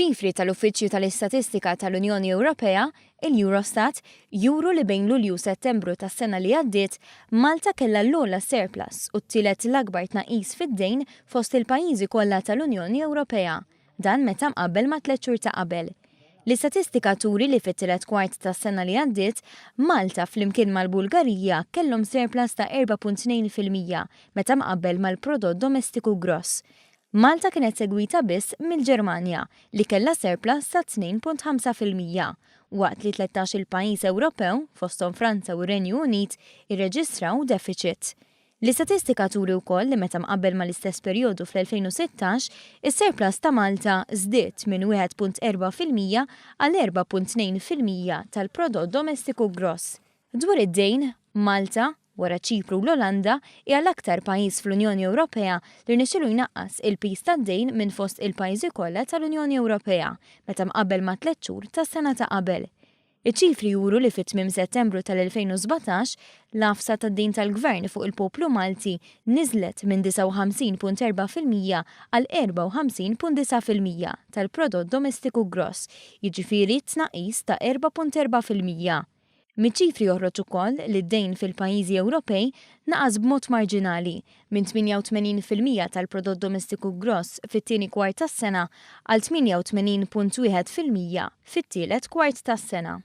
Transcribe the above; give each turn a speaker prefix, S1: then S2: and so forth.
S1: Iċ-ċifri tal-Uffiċċju tal-Istatistika tal-Unjoni Ewropea, il-Eurostat, juru li bejn Lulju u Settembru tas-sena li għaddiet, Malta kellha l-ogħla surplus u t-tielet l-akbar tnaqqis fid-dejn fost il-pajjiżi kollha tal-Unjoni Ewropea. Dan meta mqabbel mat-tlett xhur ta' qabel. L-istatistika turi li fit-tielet kwart tas-sena li għaddiet, Malta flimkien mal-Bulgarija kellhom surplus ta' 4.2% meta mqabbel mal-prodott domestiku gross. Malta kienet segwita biss mill-Ġermanja li kellha surplus ta' 2.5%, waqt li 13-il pajjiż Ewropew, fosthom Franza u r-Renju Unit, irreġistraw defiċit. L-istatistika turi wkoll li meta mqabbel mal-istess perjodu fl-2016, is-surplus ta' Malta żdied minn 1.4% għal 4.2% tal-prodott domestiku gross. Dwar id-dejn, Malta, wara Ċipru u l-Olanda, hija l-aktar pajjiż fl-Unjoni Ewropea li rnexxielu jnaqqas il-piż tad-dejn minn fost il-pajjiżi kollha tal-Unjoni Ewropea meta mqabbel mat-tlett xhur tas-sena ta' qabel. Iċ-ċifri juru li fi tmiem Settembru tal-2017, l-għafsa tad-dejn tal-Gvern fuq il-poplu Malti niżlet minn 59.4% għal 54.9% tal-prodott domestiku gross, jiġifieri tnaqqis ta' 4.4%. Miċ-ċifri joħroġ ukoll li d-dejn fil-pajjiżi Ewropej naqas b'mod marġinali, minn 88% tal-prodott domestiku gross fit-tieni kwart tas-sena għal 88.1% fit-tielet kwart tas-sena.